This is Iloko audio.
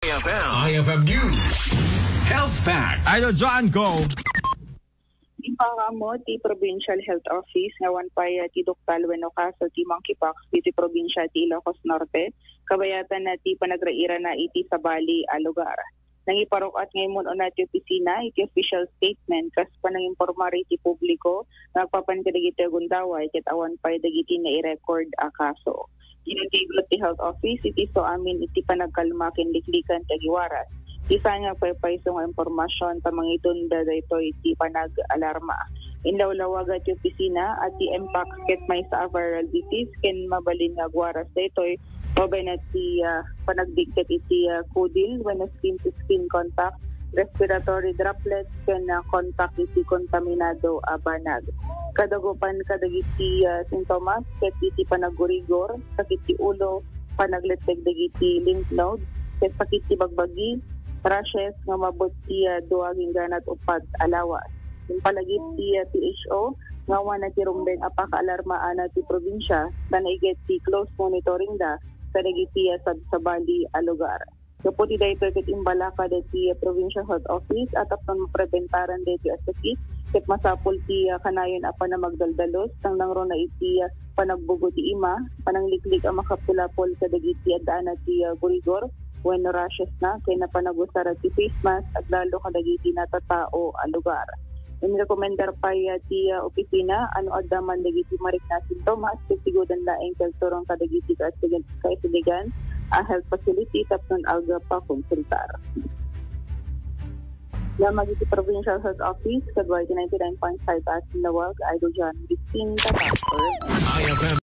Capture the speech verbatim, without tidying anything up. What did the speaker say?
I F M. I F M News. Health Facts. Idol John, go. Ipaammo ti Provincial Health Office nga awan pay ti doktal wenno kaso ti monkeypox iti probinsya ti Ilocos Norte, kabayatan na ti panagrairana iti sabali a lugar. Nangiparuk-at nga immun-una ti opisina iti official statement kas panangimpormar iti publiko nga agpapan kadagiti agundaway ket awan pay dagiti nairecord a kaso. Ginatigot ti Health Office iti isu amin iti panagkalma ken liklikan ti agiwaras. Ti saan nga paypayso nga impormasion ta mangitunda daytoy ti panag-alarma. Inlawlawaga ti opisina a ti mpox ket maysa a viral disease ken mabalin nga agwaras daytoy babaen ti, ah, panagdikket iti, ah, kudil wenno skin-to-skin contact, respiratory droplets ken, ah, contact iti kontaminado a banag. Kadagupan kadagiti, ah, sintomas ket iti panaggurigor, sakit ti ulo, panagletteg dagiti lymph nodes, ket sakit ti bagbagi, rashes nga umabot ti, ah, dua agingganat uppat a lawas. Impalagip ti, ah, P H O nga awan ti rumbeng a pakaalarmaana ti probinsya, ta naiget ti close monitoring da kadagiti, ah, sabsabali a lugar. Gapu ti daytoy ket imbalaka daytoy Provincial Health Office a tapno mapreventaran daytoy a sakit, ket masapul ti, ah, kanayon a panamagdaldalus, nangruna iti, ah, panagbugo ti ima, panangliklik a makapulapol kadagiti addaanna ti, ah, gurigor wenno rashes na, ken napanagusar ti face mask, aglalo kadagiti natatao a lugar. Inrekomendar pay, ah, ti, ah, opisina a no adda man dagiti marikna a sintomas, ket siguden laeng ti agturong kadagiti kaisigan, kaisigan a health facility tapno agpakonsultar. Damag iti Provincial Health Office, kadua iti ninety-nine point five Asin Lawag, Idol John Bistin, Tatak. I F M.